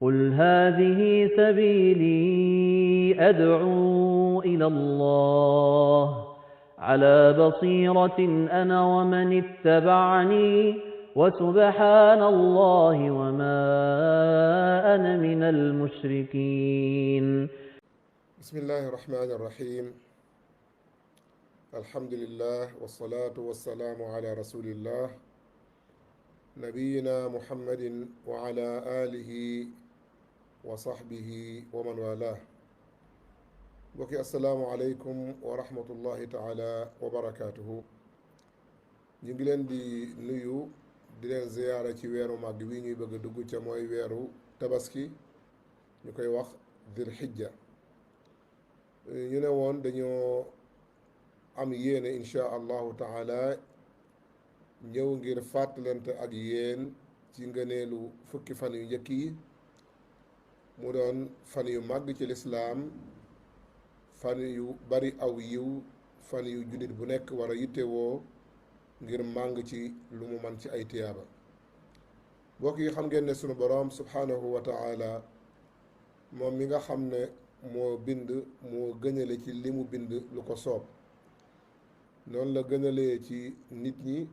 قل هذه سبيلي أدعو إلى الله على بصيرة أنا ومن اتبعني وسبحان الله وما أنا من المشركين. بسم الله الرحمن الرحيم. الحمد لله والصلاة والسلام على رسول الله نبينا محمد وعلى آله وصحبه ومن والاه. بكي السلام عليكم ورحمة الله تعالى وبركاته. نجلن دي نيو di leen ziyaara ci weeru màgg wi ñuy bëgg a dugg ca mooy weeru tabaski ñu koy wax dil xijja. ñu ne woon dañoo am yéene insha allahu taala ñëw ngir fàttalante ak yéen ci ngëneelu fukki fan yu njëkk yi mu doon fan yu màgg ci lislaam, fan yu bari aw yiw, fan yu jullit bu nekk war a yittewoo ngir màng ci lu mu man ci ay tiyaaba. mbokk yi xam ngeen ne sunu boroom subhanahu wa taala moom mi nga xam ne moo bind moo gënale ci li mu bind lu ko soob, noonu la gënalee ci nit ñi,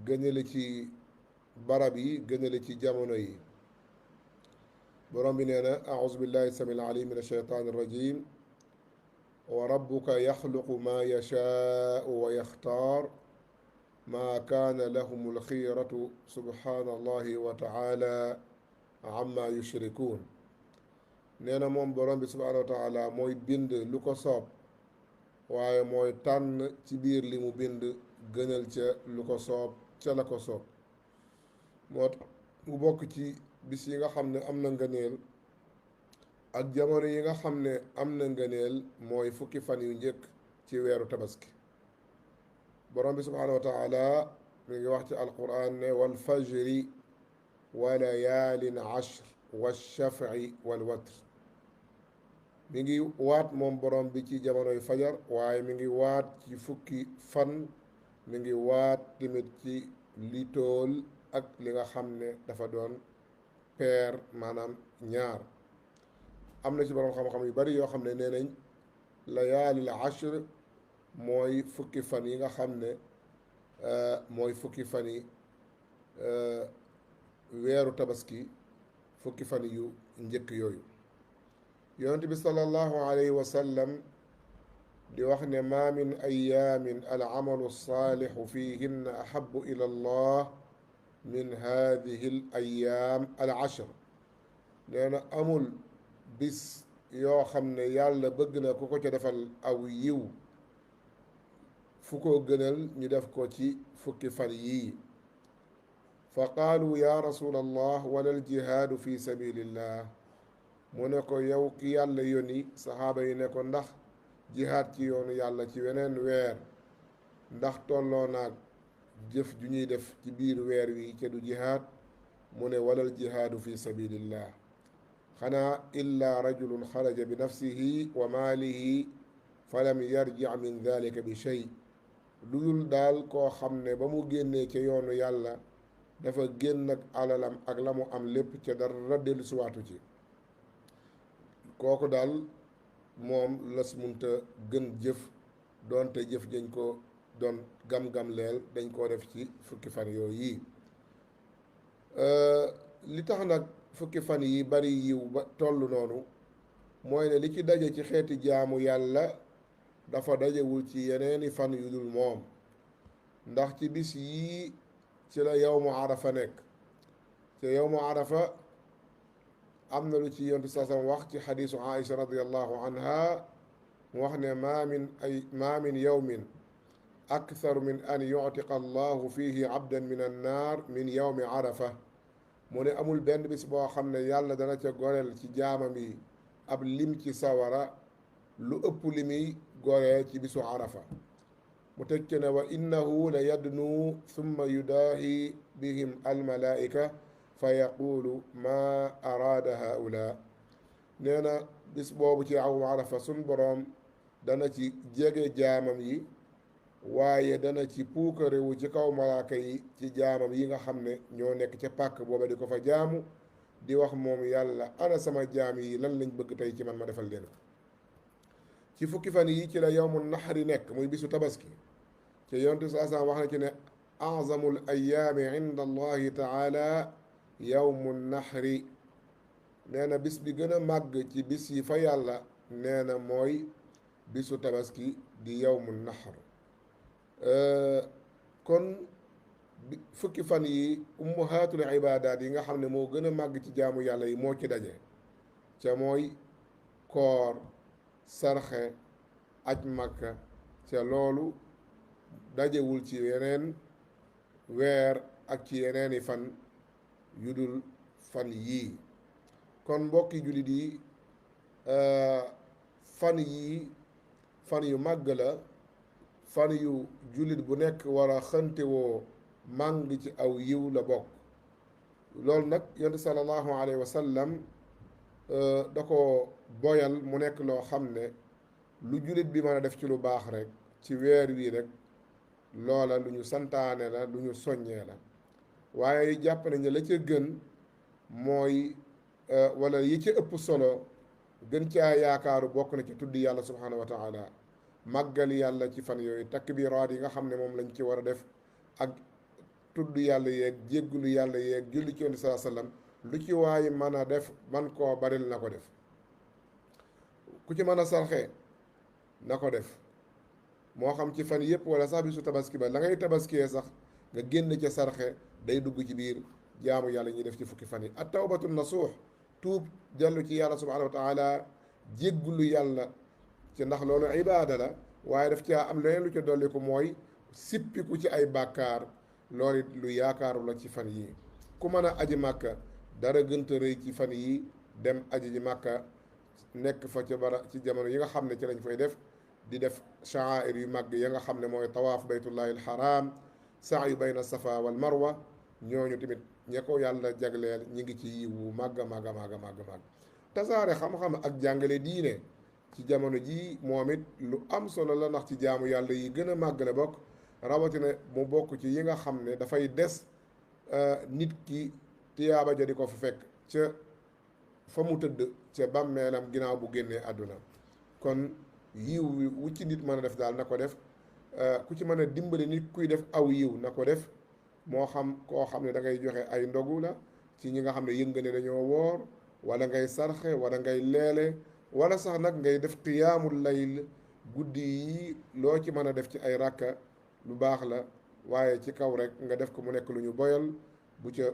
gënale ci barab yi, gënale ci jamono yi. boroom bi nee na auzu billahi samil alim min ashaytan irrajim wa rabbuka yaxluqu ma yashaau wa yaxtaar ma kaana lahum alxiyaratu subhanallahi wa taala amma yushrikuun. nee na moom borom bi subhanahu wa taala mooy bind lu ko soob, waaye mooy tànn ci biir li mu bind gënal ca lu ko soob ca la ko soob. moo tax mu bokk ci bis yi nga xam ne am na ngëneel ak jamono yi nga xam ne am na ngëneel mooy fukki fan yu njëkk ci weeru tabaski. borom bi subhanahu wa taala mi ngi wax ci alquran ne wal fajri wa layaalin ashr wa shaf'i wal watr. mi ngi waat moom borom bi ci jamonoy fajar, waaye mi ngi waat ci fukki fan, mi ngi waat tamit ci li tool ak li nga xam ne dafa doon peer, maanaam ñaar. am na ci borom xam-xam yu bari yoo xam ne nee nañ layaalil ashr mooy fukki fan yi nga xam ne mooy fukki fan yi weeru tabaski, fukki fan yu njëkk yooyu. yonent bi sallallahu alayhi wa sallam di wax ne ma min ayaamin al amalu saalixu fihinna ahabu ila allah min hadihi al ayaam al ashr. nee na amul bis yoo xam ne yàlla bëgg na ku ko ca defal aw yiw fu ko gënal ñu def ko ci fukki fan yii. fa qaalu ya rasul allah wala al jihaadu fi sabilillah. mu ne ko yow ki yàlla yónni, saxaaba yi ne ko ndax jihaad ci yoonu yàlla ci weneen weer ndax tolloo naag jëf ju ñuy def ci biir weer wi ca du jihaad. mu ne walal jihaadu fi sabilillah xanaa illa rajulun xaraja bi nafsihi wa maalihi falam yarji min dalika bi shay. lu dul daal koo xam ne ba mu génnee ca yoonu yàlla dafa génn ak alalam ak la mu am lépp ca dara dellusiwaatu ci. kooku daal moom las munta gën jëf, doonte jëf dañ ko doon gam-gam leel dañ koo def ci fukki fan yooyu yi. li tax nag fukki fan yi bari yiw ba toll noonu mooy ne li ci daje ci xeeti jaamu yàlla dafa dajewul ci yeneeni fan yu dul moom. ndax ci bis yii ci la yawmu arafa nekk. te yawmu arafa am na lu ci yontu sasam wax ci xadiisu Aïcha radiallahu anha mu wax ne ma min yawmin aktharu min an yuctiqa allahu fihi abdan min annaar min yawmi arafa. mu ne amul benn bis boo xam ne yàlla dana ca goreel ci jaamam yi ab lim ci sawara lu ëpp li muy goree ci bisu arafa. mu teg ci ne wa innahu la yadnu thumma yudaahi bihim almalaika fa yaqulu ma araada haula. nee na bis boobu ci aw arafa sun boroom dana ci jege jaamam yi, waaye dana ci puukarewu ci kaw malaaka yi ci jaamam yi nga xam ne ñoo nekk ca pàkk booba di ko fa jaamu, di wax moom yàlla ana sama jaam yi lan lañ bëgg tey ci man ma defal leen ci fukki fan yi ci la yawmu naxari nekk muy bisu tabaski ci yontu saa saa wax na ci ne azamul ayaami inda allahi taala yawmu naxri nee na bis bi gën a màgg ci bis yi fa yàlla nee na mooy bisu tabaski di yawmu naxar kon fukki fan yi ummahatul ibaadaat yi nga xam ne moo gën a màgg ci jaamu yàlla yi moo ci daje ca mooy koor sarxe aj makka ca loolu dajewul ci yeneen weer ak ci yeneeni fan yu dul fan yii kon mbokki jullit yi fan yii fan yu màgg la fan yu jullit bu nekk war a xëntewoo màng ci aw yiw la bokk loolu nag yonent sallallahu alayhi wa sallam da ko boyal mu nekk loo xam ne lu jullit bi mën a def ci lu baax rek ci weer wii rek loola lu ñu santaane la lu ñu soññee la waaye jàpp nañ ne la ca gën mooy wala yi ci ëpp solo gën caa yaakaaru bokk na ci tuddi yàlla subhanahu wa taala màggal yàlla ci fan yooyu takbiraat yi nga xam ne moom lañ ci war a def ak tudd yàlla yeeg jéggulu yàlla yeeg julli ci yonent saa sallam lu ci waay mën a def man koo baril na ko def ku ci mën a sarxe na ko def moo xam ci fan yëpp wala sax bisu tabaski ba la ngay tabaskiyee sax nga génn ca sarxe day dugg ci biir jaamu yàlla ñuy def ci fukki fan yi at tawbatu nasuux tuub dellu ci yàlla subhanahu wa taala jéggulu yàlla ci ndax loolu ibaada la waaye daf caa am leneen lu ca dolli ko mooy sippiku ci ay bàkkaar loolu it lu yaakaaru la ci fan yi ku mën a aji màkka dara gënta rëy ci fan yi dem aji ji màkka nekk fa ca bara ci jamono yi nga xam ne ci lañ fay def di def sha'air yu màgg ya nga xam ne mooy tawaaf baytullahi alxaram sa'yu bayna safa wal marwa ñooñu tamit ña ko yàlla jagleel ñi ngi ci yiwu màgg màgg màgg màgg màgg tasaare xam-xam ak jàngale diine ci jamono jii moom it lu am solo la ndax ci jaamu yàlla yi gën a màgg la bokk rawatina mu bokk ci yi nga xam ne dafay des nit ki tiyaaba ja di ko fa fekk ca fa mu tëdd ca bàmmeelam ginnaaw bu génnee àdduna kon yiw wu ci nit mën a def daal na ko def ku ci mën a dimbali nit kuy def aw yiw na ko def moo xam koo xam ne da ngay joxe ay ndogu la ci ñi nga xam ne yënga ne dañoo woor wala ngay sarxe wala ngay leele wala sax nag ngay def qiyaamul layl guddi yi loo ci mën a def ci ay rakka lu baax la waaye ci kaw rek nga def ko mu nekk lu ñu boyal bu ca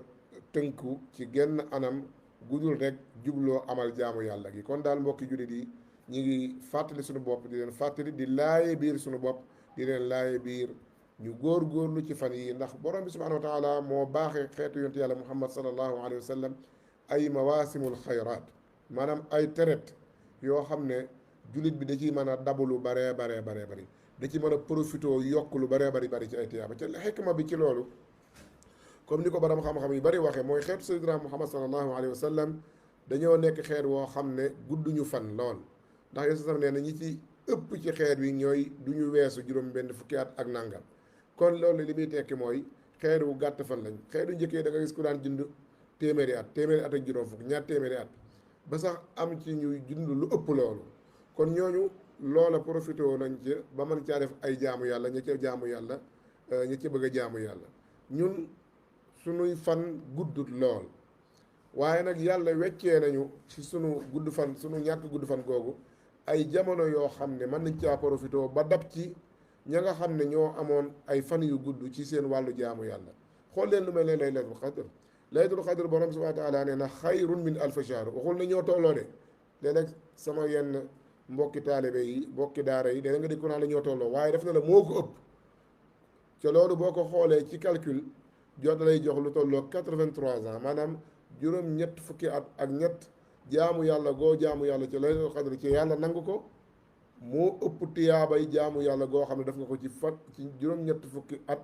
tënku ci genn anam gudul rek jubloo amal jaamu yàlla gi kon daal mbokki jullit yi ñu ngi fàttali suñu bopp di leen fàttali di laaye biir suñu bopp di leen laaye biir ñu góor-góorlu ci fan yi ndax borom bi subhanahu wa taala moo baaxee xeetu yonent yàlla muhammad sallallahu alayhi wa sallam ay mawaasimul xayraat maanaam ay teret yoo xam ne jullit bi da ciy mën a dabu lu baree baree baree bari da ci mën a profité yokk lu baree bari ci ay tiyaaba ca xikma bi ci loolu comme ni ko borom xam-xam yu bari waxee mooy xeetu sayyidina muhammad sallallahu alayhi wa sallam dañoo nekk xeet woo xam ne gudduñu fan lool ndax Yonent sax nee na ñi ci ëpp ci xeet wi ñooy du ñu weesu juróom benn fukki at ak nangam kon loolu li muy tekki mooy xeet wu gàtt fan lañ xeetu njëkkee da nga gis ku daan jund téeméeri at ak juróom fukk ñaar téeméeri at ba sax am ci ñuy jund lu ëpp loolu kon ñooñu loola profité nañ ci ba mën caa def ay jaamu yàlla ña ca jaamu yàlla ña ca bëgg a jaamu yàlla ñun sunuy fan guddut lool waaye nag yàlla weccee nañu ci sunu gudd fan sunu ñàkk gudd fan googu ay jamono yoo xam ne mën nañ caa profité ba dab ci ña nga xam ne ñoo amoon ay fan yu gudd ci seen wàllu jaamu yàlla xool leen lu mel ne laylatul qadr laylatul qadr borom subhanahu wa taala nee na xayrun min alfi shahr waxul na ñoo tolloo de léeg-léeg sama yenn mbokki taalibe yi mbokki daara yi dana nga dégg ko naa la ñoo tolloo waaye def na la moo ko ëpp ca loolu boo ko xoolee ci calcul jot lay jox lu tolloo 83 ans maanaam juróom ñett fukki at ak ñett jaamu yàlla goo jaamu yàlla ci laylatul qadr ci yàlla nangu ko moo ëpp tiyaabay jaamu yàlla goo xam ne def nga ko ci juróom ñett fukki at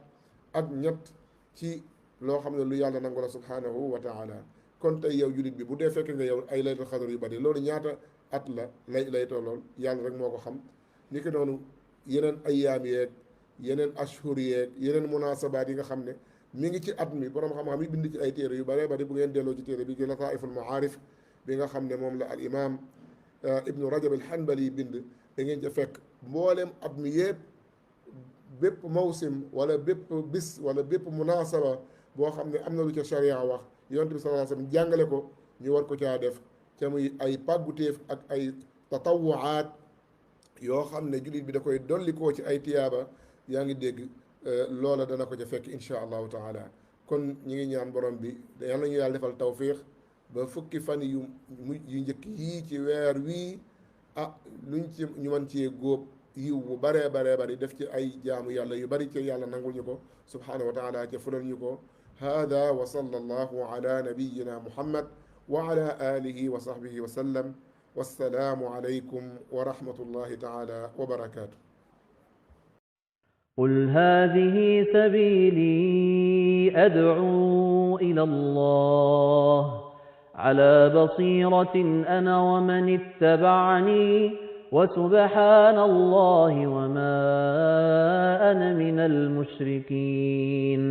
ak ñett ci loo xam ne lu yàlla nangu la subhanahu wa taala kon tey yow jullit bi bu dee fekk nga yow ay laylatul qadr yu bari loolu ñaata at la lay tollool yàlla rek moo ko xam ni ki noonu yeneen ayyaam yeeg yeneen ashhur yeeg yeneen munaasabaat yi nga xam ne mi ngi ci at mi borom xam-xam yi bind ci ay téere yu bare bari bu ngeen delloo ci téere bi di Lataaiful Maarif bi nga xam ne moom la al imam ibnu Rajab al Hanbali bind da ngeen ca fekk mboolem at mi yëpp bépp mawsim wala bépp bis wala bépp munaasaba boo xam ne am na lu ca sharia wax yonent bi sallallahu alayhi wasallam jàngale ko ñu war ko caa def ca muy ay pàggutéef ak ay tatawuaat yoo xam ne jullit bi da koy dollikoo ci ay tiyaaba yaa ngi dégg loola dana ko ca fekk insha allahu taala kon ñi ngi ñaan borom bi yàlla ñu yàlla defal tawfiix ba fukki fan yu njëkk yii ci weer wii luñ ci ñu mën cee góob yiw bu baree bari def ci ay jaamu yàlla yu bari ci yàlla nangul ñu ko subhanahu wa taala ca fulal ñu ko hada wa sallallahu ala nabiyyina muhammad wa ala alihi wa sahbihi wa sallam wassalaamu alaykum wa rahmatullahi taala wa barakatuh. قل هذه سبيلي أدعو إلى الله على بصيرة أنا ومن اتبعني وسبحان الله وما أنا من المشركين